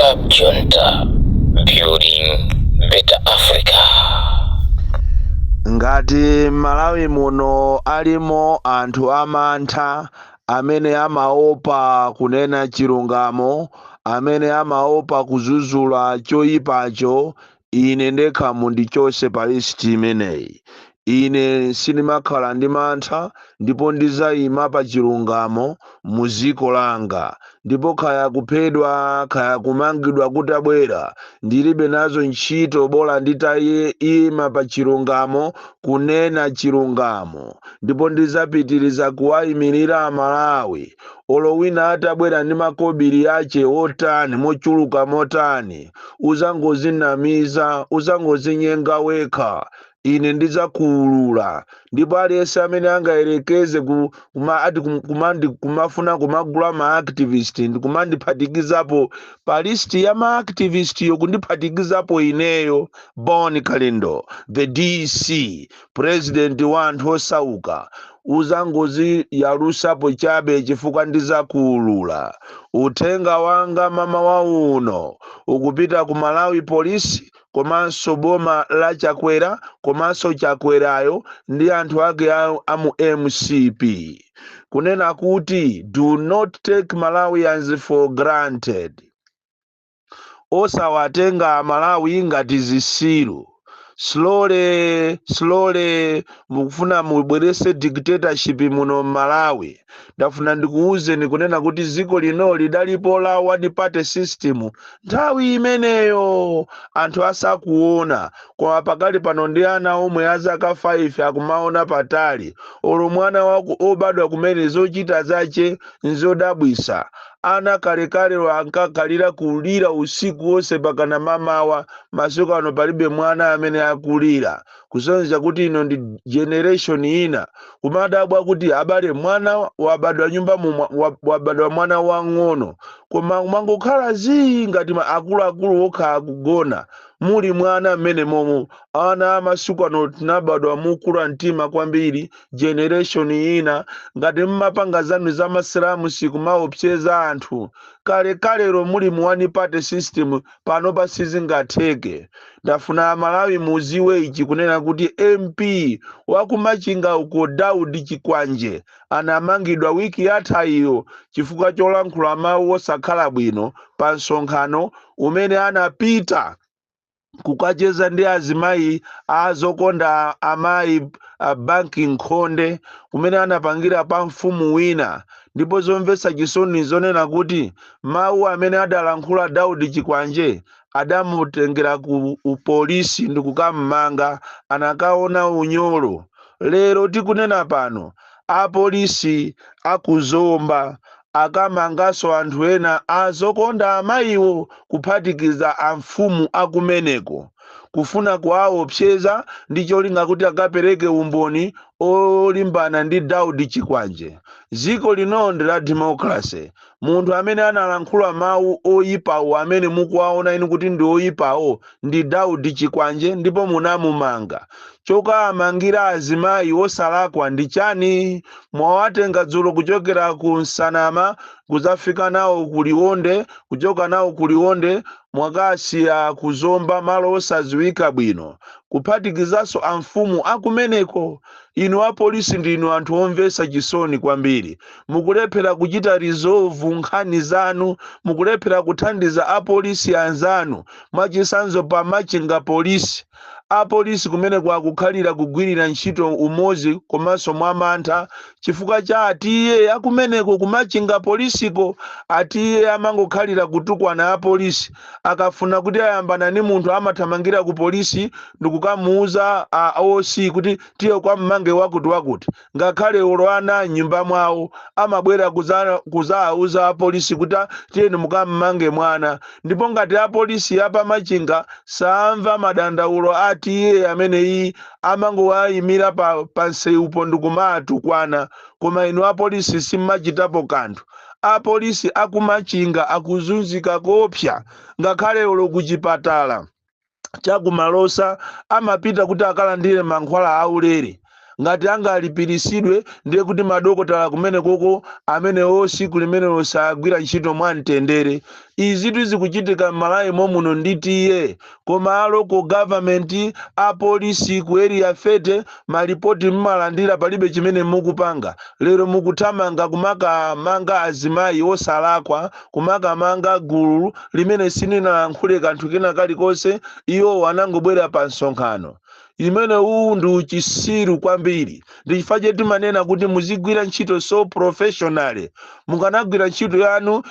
Club Junta, building better Africa. Ngati Malawi muno alimo anthu amantha amene amaopa kunena chilungamo, amene amaopa kuzuzula choyipacho, ine ndekha mundichose pa list imeneyi. Ine sindimakhala ndi mantha ndipo ndizayima pa chilungamo mu dziko langa, ndipo kaya kuphedwa, kaya kumangidwa kutabwera, ndilibe nazo ntchito, bola nditayima pa chilungamo, kunena chilungamo, ndipo ndizapitiriza kuwayimirira Amalawi. Olo wina atabwera ndi makobiri ache otani, mochuluka motani, uzangozinamiza, uzangozinyenga wekha. Ine ndidzakuwulula. Ndipo aliyense amene angayerekeze ati kumafuna kumagula ma activist ndi kumandiphatikizapo pa list ya ma activist yo, kundiphatikizapo ineyo Bon Kalindo, the DC, president wa anthu osauka, uzangoziyalusapo chabe, chifukwa ndizakuwulula. Uthenga wanga mmawa uno ukupita ku Malawi Police komanso boma la Chakwera, komanso Chakwerayo ndi anthu ake amu MCP, kunena kuti do not take Malawians for granted. Osawatenga Amalawi ngati zisilu. Slowly slowly mukufuna mubwerese dictatorship muno mMalawi. Ndafuna ndikuwuzeni kunena kuti dziko lino lidalipo la one party system nthawi imeneyo anthu asakuona, koma pakali pano ndi ana omwe azaka 5 akumaona patali. Olo mwana wako obadwa kumene, zochita zache nzodabwisa. Ana kalekale ankakhalira kulira usiku wonse pakana mamawa. Masiku ano palibe mwana amene akulira, kusonyeza kuti ino ndi generation ina. Kumadabwa kuti abale, mwana wabadwa nyumba mumwa, wabadwa mwana wang'ono, koma mwangokhala zii ngati akuluakulu okha akugona, muli mwana mmene momo. Ana amasiku ano tinabadwa mukula mtima kwambiri, generation ina. Ngati mmapanga zanu za masilamu, sikumaopseza anthu. Kalekalero muli mu one party system, pano pasizingatheke. Ndafuna Amalawi muziwe ichi, kunena kuti MP wakumachinga uko, Daudi Chikwanje, anamangidwa wiki yatha iyo chifukwa cholankhula mawu osakhala bwino pa msonkhano umene anapita kukacheza ndi azimayi azokonda amayi a banki nkhonde, kumene anapangira pa mfumu wina. Ndipo zomvetsa chisoni zonena kuti mawu amene adalankhula Daudi Chikwanje adamutengera ku upolisi ndi kukammanga, anakaona unyolo. Lero tikunena pano, apolisi akuzomba akamanganso anthu ena azokonda amayiwo, kuphatikiza amfumu akumeneko, kufuna kuwaopseza ndi cholinga kuti akapereke umboni olimbana ndi Daudi Chikwanje. Dziko lino ndi la democracy. Munthu amene analankhula mawu oyipawo, amene mukuwaona inu kuti ndi oyipawo, ndi Daudi Chikwanje, ndipo munamumanga. Chokamangira azimayi osalakwa ndi chani? Mwawatenga dzulo kuchokera ku Nsanama kudzafika nawo ku Liwonde, kuchoka nawo ku Liwonde mwakasiya kuzomba, malo osadziwika bwino, kuphatikizanso amfumu akumeneko. Inu apolisi ndinu anthu omvetsa chisoni kwambiri. Mukulephera kuchita resolve nkhani zanu, mukulephera kuthandiza apolisi anzanu. Mwachitsanzo, pa Machinga Polisi, apolisi kumene kwakukhalira kugwirira ntchito umodzi komanso mwamantha chifukwa cha atiye akumeneko kumachinga polisiko. Atiye amangokhalira kutukwana apolisi. Akafuna kuti ayambana ni munthu, amathamangira ku polisi ndikukamuuza a OC kuti tiye kwa mmange wakuti wakuti. Ngakhale olo ana m'nyumba mwawo amabwera kuzawuza apolisi kuti, "Ah, tiyeni mukammange mwana." Ndipo ngati apolisi apamachinga samva madandaulo atiye ameneyi, amangowayimira pa nsewupo ndikumatukwana, koma inu apolisi simmachitapo kanthu. Apolisi akumachinga akuzunzika kopsa. Ngakhale olo kuchipatala chakumalosa amapita kuti akalandire mankhwala aulere. Ngati angalipirisidwe, ndiye kuti madokotala kumene koko amenewo siku limenelo sagwira ntchito mwamtendere. Izitu zikuchitika m'Malawi momuno nditiye, koma a local government, apolisi ku Area 30, malipoti mmalandira, palibe chimene mukupanga. Lero mukuthamanga kumakamanga azimayi osalakwa, kumakamanga gulu limene silinalankhule kanthu kena kalikonse. Iwo anangobwera pa msonkhano imene. Uwu ndi uchisiru kwambiri. Ndi chifukwa chake timanena kuti muzigwira ntchito so professionally. Mukanagwira ntchito yanu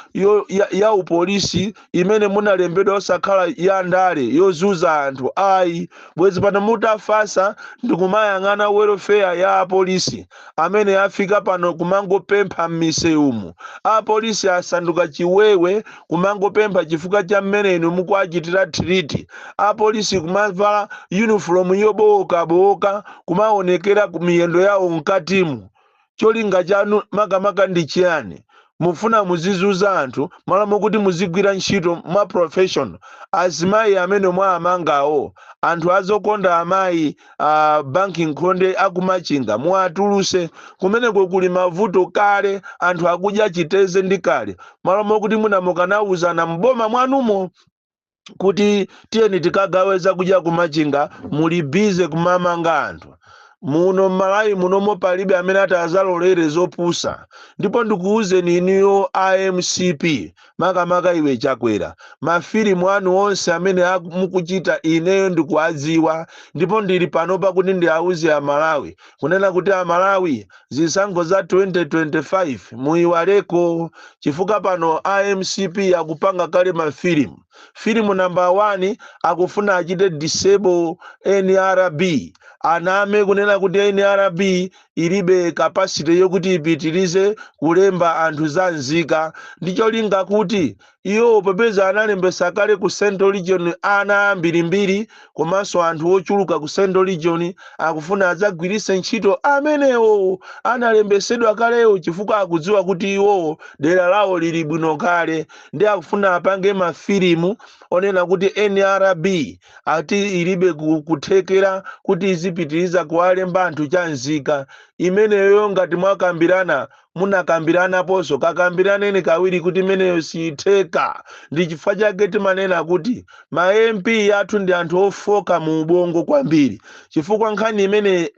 ya upolisi imene munalembedwa, osakhala ya ndale yozuza anthu ayi, bwezi pano mutafasa ndikumayang'ana welfare ya apolisi amene afika pano kumangopempha m'misewumu. Apolisi asanduka chiwewe, kumangopempha chifukwa cha mmene inu mukuachitira treat. Apolisi kumavala uniform yobowokabowoka, kumaonekera ku miyendo yawo mkatimu. Cholinga chanu makamaka ndi chiyani? Mufuna muzizuza anthu malo mokuti muzigwira ntchito mwa professional. Azimayi amene mwamangawo, anthu azokonda amayi, banki nkhonde akumachinga, muwatuluse. Kumeneko kuli mavuto kale, anthu akudya chiteze ndi kale. Malo mokuti munamukanawuzana mboma mwanumo kuti tiyeni tikagawe zakudya kumachinga, muli busy kumamanga anthu. Muno m'Malawi munomo palibe amene ati azalolere zopusa. Ndipo ndikuwuzeni inuyo a MCP, makamaka iwe Chakwera, mafilimu anu onse amene mukuchita ineyo ndikuwadziwa. Ndipo ndili panopa kuti ndiawuze Amalawi kunena kuti, Amalawi, zisankho za 2025 muyiwaleko, chifukwa pano a MCP akupanga kale mafilimu. Filimu namba 1, akufuna achite disable NRB, aname kunena kuti NRB ilibe capacity yokuti ipitirize kulemba anthu za nzika, ndi cholinga kuti iwo, popeza analembesa kale ku Central Region ana ambirimbiri komanso anthu ochuluka ku Central Region, akufuna adzagwiritse ntchito amenewo analembesedwa kalewo, chifukwa akudziwa kuti iwowo dera lawo lili bwino kale. Ndi akufuna apange mafilimu onena kuti NRB ati ilibe kuthekera kuti izipitiriza kuwalemba anthu cha nzika imeneyo. Ngati mwakambirana, munakambiranaponso, kakambiraneni kawiri kuti imeneyo siyitheka. Ndi chifukwa chake timanena kuti ma MP athu ndi anthu ofoka mu ubongo kwambiri, chifukwa nkhani imene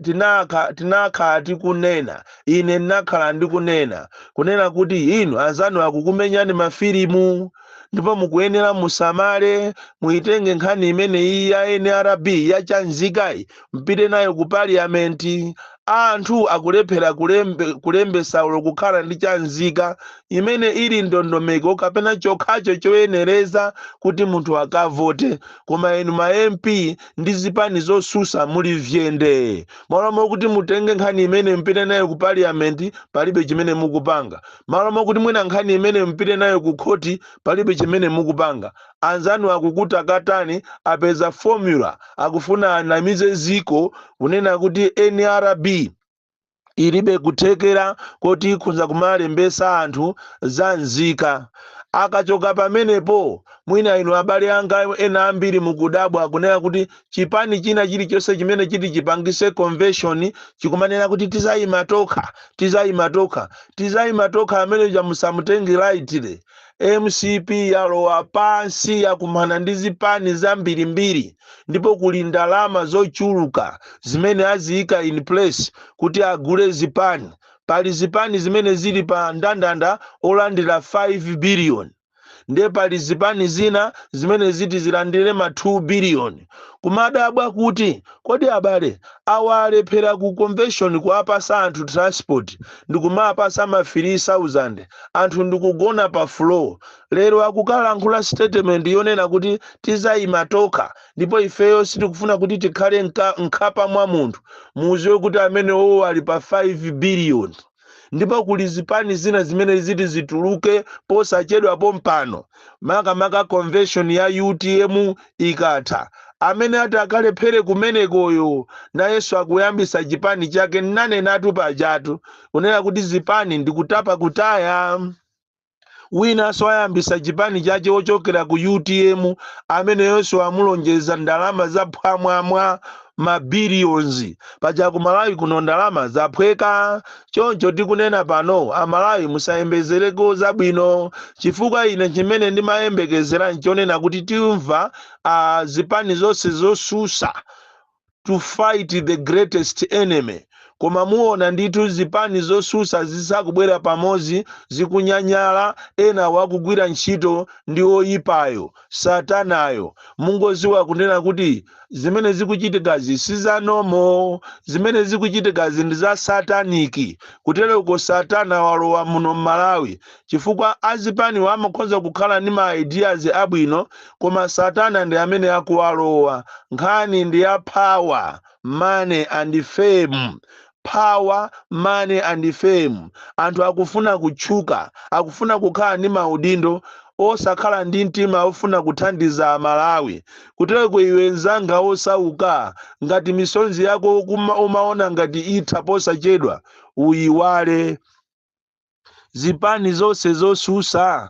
tinakhala tikunena, ine ndinakhala ndikunena kunena kuti inu anzanu akukumenyani mafilimu, ndipo mukuyenera musamale. Muitenge nkhani imene iyi ya NRB yachanzikayi, mpite nayo ku parliament. Anthu akulephera kulembesa ulo kukhala ndi chanzika imene ili ndondomeko kapena chokhacho choyenereza kuti munthu akavote, koma inu ma MP ndi zipani zosusa muli vyende. Malo mokuti mutenge nkhani imene mpite nayo ku parliament, palibe chimene mukupanga. Malo mokuti mwina nkhani imene mpite nayo ku khoti, palibe chimene mukupanga. Anzanu akukutakatani, apeza formula, akufuna anamize ziko kunena kuti NRB ilibe kuthekera koti ikhoza kumalembesa anthu za nzika. Akachoka pamenepo, mwina inu abale anga ena ambiri mukudabwa kunena kuti chipani china chilichonse chimene chiti chipangise convention chikumanena kuti tizayima tokha, tizayima tokha, tizayima tokha. Amene chamusamutenge lightly. MCP yalowa pansi, yakumana ndi zipani zambirimbiri, ndipo kuli ndalama zochuluka zimene aziyika in place kuti agule zipani. Pali zipani zimene zili pa ndandanda olandira 5 billion, ndiye pali zipani zina zimene ziti zilandire ma 2 billion. Kumadabwa kuti kodi abale awa alephera ku convention kuapasa anthu transport, ndikumapasa ma 3000, anthu ndikugona pa floor. Lero akukalankhula statement yonena kuti tizayima tokha, ndipo ifeyo sitikufuna kuti tikhale mkhapa mwa munthu. Muziwe kuti amenewo ali pa 5 billion. Ndipo kuli zipani zina zimene ziti zituluke posachedwapo mpano, makamaka convention ya UTM ikatha. Amene ati akalephere kumenekoyo nayenso akuyambisa chipani chake. Nanenatu pajatu kunena kuti zipani ndikutapa kutaya. Winanso ayambisa chipani chache wochokera ku UTM, ameneyonso amulonjeza ndalama za phwamwamwa. Ma billions paja ku Malawi kuno ndalama zaphweka. Choncho tikunena pano, Amalawi, musayembezereko zabwino, chifukwa ine chimene ndimayembekezera nchonena kuti timva zipani zonse zosusa to fight the greatest enemy. Koma muona ndithu zipani zosusa zisakubwera pamodzi, zikunyanyala, ena wakugwira ntchito ndi oyipayo, satanayo. Mungoziwa kunena kuti zimene zikuchitikazi sizanomo, zimene zikuchitikazi ndi za satanic. Kutereko satana walowa muno mMalawi, chifukwa azipaniwo amakhoza kukhala ndi ma ideas abwino, koma satana ndi amene akuwalowa. Nkhani ndi ya power, money and fame, power, money and fame. Anthu akufuna kutchuka, akufuna kukhala ndi maudindo, osakhala ndi mtima ofuna kuthandiza Amalawi. Kutereko iwe mzanga osauka, ngati misonzi yako umaona ngati itha posachedwa, uyiwale. Zipani zonse zosusa,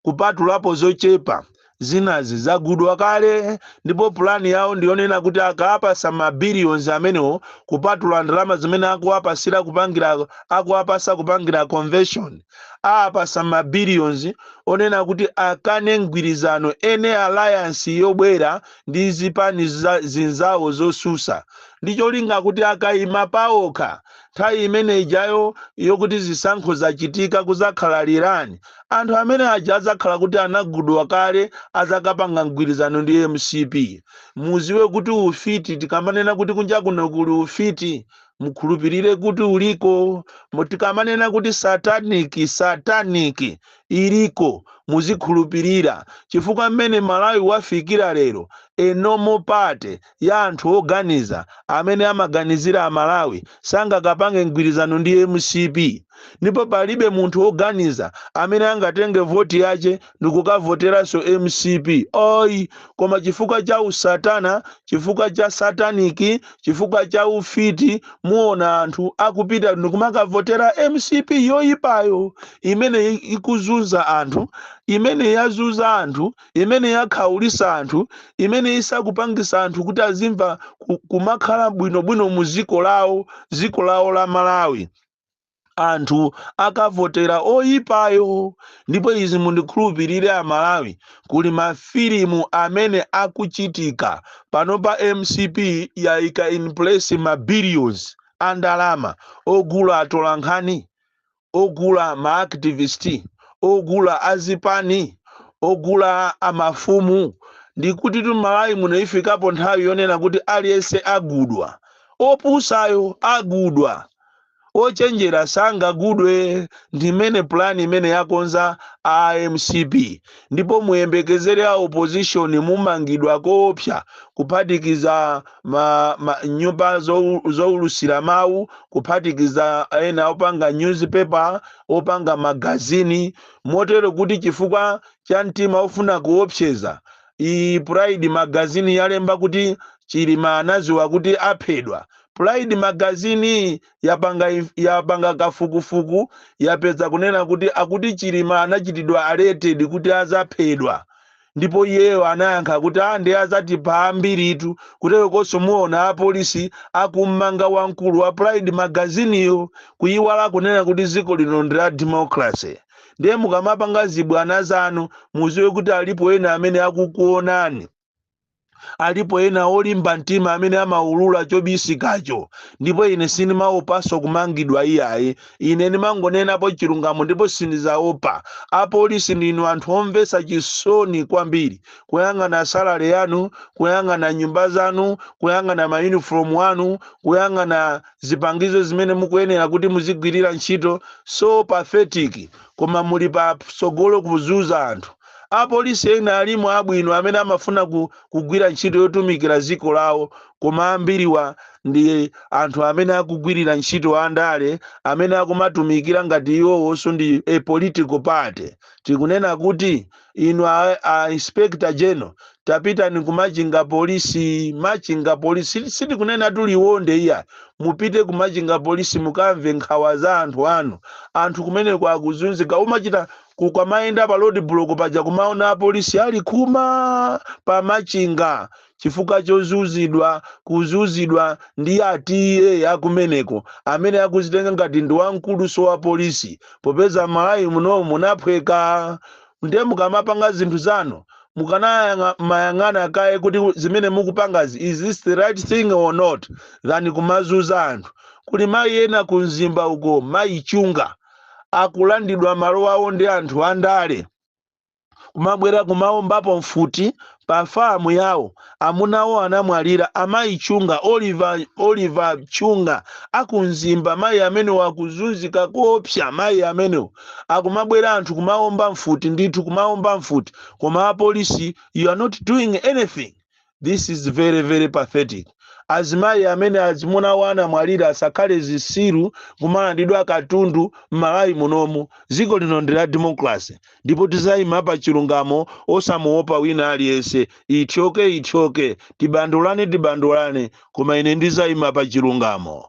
kupatulapo zochepa, zinazi zagudwa kale, ndipo pulani yawo ndiyonena kuti akapasa ma billions amenewo, kupatula ndalama zimene akuwapasira kupangira, akuwapasa kupangira convention, apasa ma billions onena kuti akane mgwirizano, ene alliance yobwera ndi zipani zinzawo zosusa, ndi cholinga kuti akayima paokha nthawi imene ijayo yokuti zisankho zachitika, kuzakhala lirani, anthu amene aja adzakhala kuti anagudwa kale, azakapanga mgwirizano ndi MCP. Muziwe kuti ufiti, tikamanena kuti kunja kuno kuli ufiti, mukhulupirire kuti uliko. Tikamanena kuti satanic, satanic iliko, muzikhulupirira, chifukwa mmene Malawi wafikira lero, a normal party ya anthu oganiza amene amaganizira Amalawi sangakapange mgwirizano ndi MCP, ndipo palibe munthu woganiza amene angatenge voti yace ndikukavoteranso MCP oyi. Koma chifukwa cha usatana, chifukwa cha satanic, chifukwa cha ufiti, muona anthu akupita ndikumakavotera MCP yoyipayo, imene ikuzunza anthu, imene yazunza anthu, imene yakhaulisa anthu, imene isakupangisa anthu kuti azimva kumakhala bwinobwino mu ziko lawo, ziko lawo la Malawi. Anthu akavotera oyipayo. Ndipo izi mundikhulupirire Amalawi, kuli mafilimu amene akuchitika panopa. MCP yayika in place ma billions a ndalama ogula atolankhani, ogula ma activist, ogula azipani, ogula amafumu. Ndikuti tu Malawi muno ifikapo nthawi yonena kuti aliyense agudwa, opusayo agudwa, ochenjera sangagudwe. Ndimene plan imene yakonza AMCP. Ndipo muyembekezere a opposition mumangidwa koopsa, kuphatikiza ma nyumba zowulusira mawu, kuphatikiza ena opanga newspaper, opanga magazini, motero kuti chifukwa cha mtima ofuna kuopseza. Iyi Pride Magazine yalemba kuti Chilima anaziwa kuti aphedwa. Pride Magazine yapanga kafukufuku, yapeza kunena kuti akuti Chilima anachitidwa alerted kuti azaphedwa, ndipo iyeyo anayankha kuti a ndi azatipha ambiritu. Kutero konso muona apolisi akummanga wamkulu wa Pride Magazineyo, kuyiwala kunena kuti dziko lino ndi la democracy. Ndiye mukamapanga zibwana zanu, muziwe kuti alipo ena amene akukuonani, alipo ena olimba mtima amene amaulula chobisikacho. Ndipo ine sindimaopanso kumangidwa iyayi, ine ndimangonenapo chilungamo ndipo sindizaopa. Apolisi ndinu anthu omvetsa chisoni kwambiri, kuyang'ana salary yanu, kuyang'ana nyumba zanu, kuyang'ana ma uniform anu, kuyang'ana zipangizo zimene mukuyenera kuti muzigwirira ntchito, so pathetic, koma muli patsogolo kuzunza anthu. Apolisi ena alimo abwino amene amafuna kugwira ntchito yotumikira dziko lawo, koma ambiriwa ndi anthu amene akugwirira ntchito andale, amene akumatumikira ngati iwowonso ndi a political party. Tikunena kuti inu a inspector general, tapitani kumachinga polisi. Machinga Polisi, sitikunena tuliwonde iya, mupite kumachinga polisi mukamve nkhawa za anthu anu. Anthu kumeneko akuzunzika, umachita kukamayenda pa road block paja kumaona apolisi ali khuma pa Machinga. Chifukwa chozuzidwa, kuzuzidwa ndi atiye akumeneko amene akuzitenga ngati ndi wamkuluso wa polisi, popeza Malawi muno munaphweka. Ndiye mukamapanga zinthu zanu mukanayang'ana kaye kuti zimene mukupangazi, is this the right thing or not, than kumazuza anthu. Kuli mayi ena kumzimba uko, Mayi Chunga, akulandidwa malo awo ndi anthu andale, kumabwera kumaombapo mfuti pa famu yawo. Amunawo anamwalira. Amayi Chunga, Oliver Chunga akumzimba, mayi amene wakuzunzika koopsa. Mayi amenewo akumabwera anthu kumaomba mfuti ndithu, kumaomba mfuti, koma apolisi, you are not doing anything. This is very, very pathetic. Azimayi amene azimunawo anamwalira asakhale zisiru kumalandidwa katundu m'Malawi munomu. Dziko lino ndi la democracy ndipo tizayima pa chilungamo, osamuopa wina aliyense. Ithyoke, ithyoke, tibandulane, tibandulane, koma ine ndizayima pa chilungamo.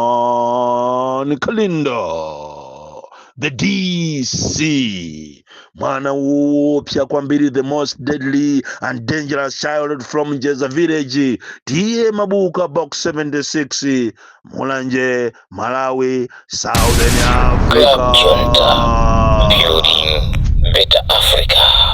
Bon Kalindo, the DC, mwana woopsa kwambiri, the most deadly and dangerous child from Jeza village, T/A Mabuka, Box 76, Mulanje, Malawi, Southern Club Africa. Junta, building better Africa.